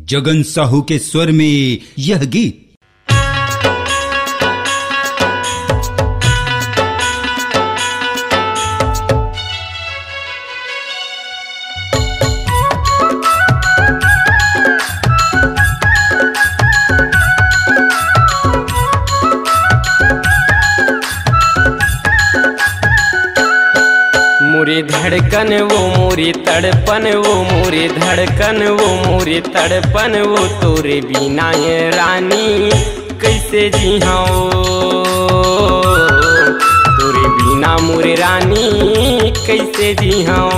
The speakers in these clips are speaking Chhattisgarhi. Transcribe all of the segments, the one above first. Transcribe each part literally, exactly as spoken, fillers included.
जगन साहू के स्वर में यह गीत। मोरी धड़कन वो मोरी तड़पन, वो मोरी धड़कन वो मोरी तड़पन, वो तोरे बिना ये रानी कैसे जी हूँ, तोरे बिना मोरे रानी कैसे जी हूँ।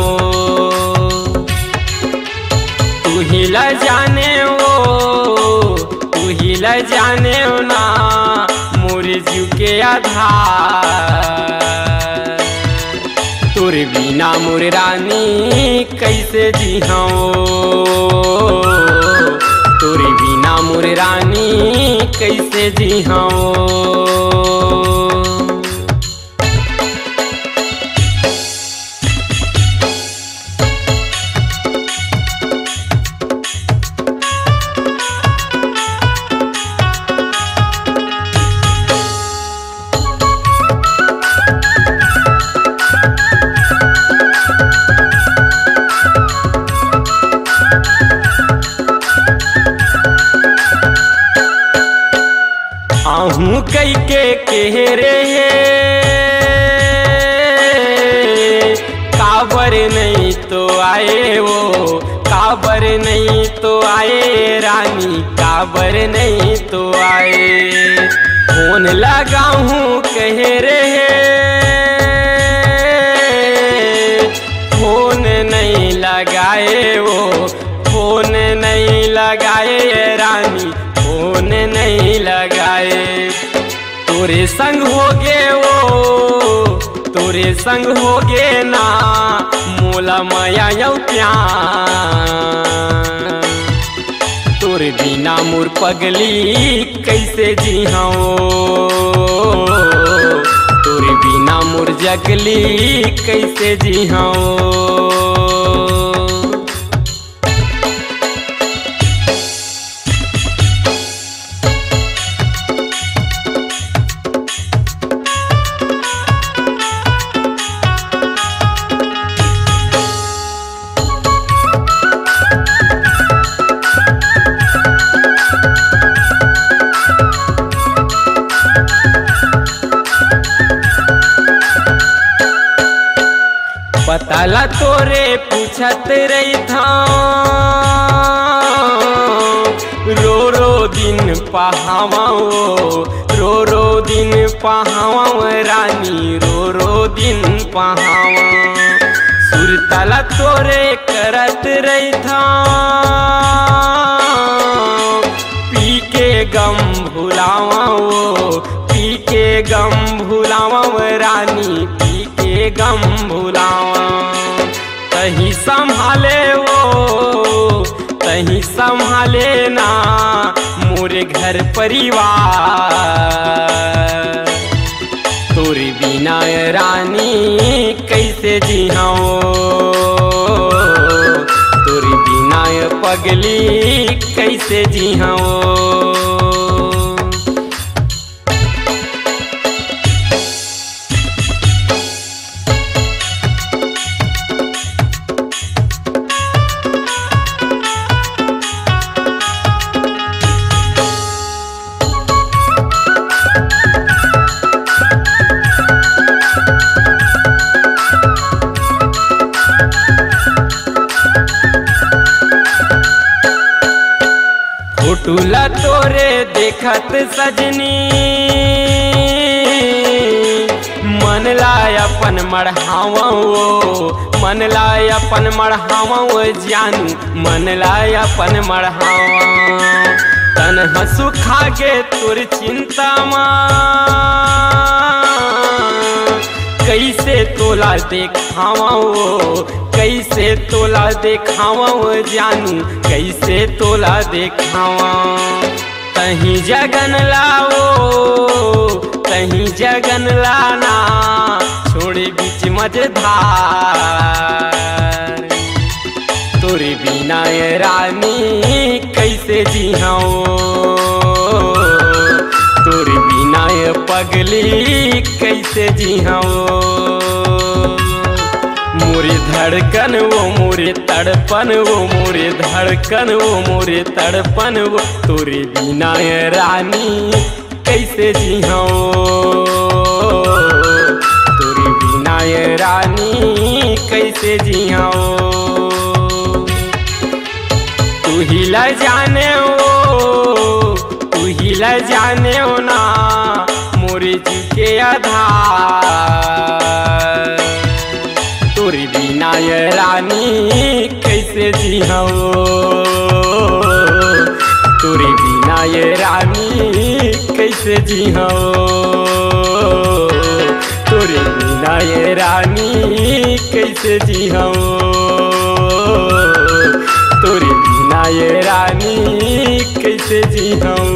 तू ही ला जाने वो, तू ही ला जाने वो ना मोर जीव के आधार। तोरे बिना मोर रानी कैसे जी हूँ, तोरे बिना मोर रानी कैसे जी हूँ। आहूँ कई के कह रहे, काबर नहीं तो आए वो, काबर नहीं तो आए रानी, काबर नहीं तो आए। फोन लगाहूँ कह रहे, फोन नहीं लगाए वो, फोन नहीं लगाए रानी, फोन नहीं लगाए। तोरे संग होगे वो, तोरे संग होगे ना मोला मया अउ प्यार। तोरे बिना मोर पगली कैसे जी हूँ, तोरे बिना मोर जगली कैसे जी हूँ। पता ला तोरे पूछत रहिथौं, रो रो दिन पहावौं, रो रो दिन पहावौं रानी, रो रो दिन पहावौं। सुरता ला तोरे करत रहिथौं, पी के गम भुलावौं, पी के गम भुलावौं रानी, पी के गम भुलावौं। तहीं संभाले वो, तहीं संभाले ना मोरे घर परिवार। तोरे बिना ए रानी कैसे जीहूँ, तोरे बिना ए पगली कैसे जीहूँ। फोटू ला तोरे देखत सजनी, मन ला अपन मढ़ावौं, मन ला अपन मढ़ावौं जानू, मन ला अपन मढ़ावौं। तन ह सुखा गे तोर चिंता मा, कैसे तोला देखावौं, कैसे तोला देखावौं जानू, कैसे तोला देखावौं। तहीं जगन ला वो, तहीं जगन ला ना, छोड़े बीच मझधार। तोरे बिना ए रानी कइसे जीहंव, तोरे बिना ए पगली कइसे जीहंव। मोरे धड़कन वो मोरे तड़पन वो, मोरे धड़कन वो मोरे तड़पन वो, तोरे बिना ए रानी कइसे जीहंव, तोरे बिना ए रानी कइसे जीहंव। तू ही ला जाने ओ, तू ही ला जाने ओ ना, मोरे जी के आधार। तोरे बिना ए रानी कइसे जीहंव, तोरे बिना ए रानी कइसे जीहंव, तोरे बिना ए रानी कइसे जीहंव, तोरे बिना ए रानी कइसे जीहंव।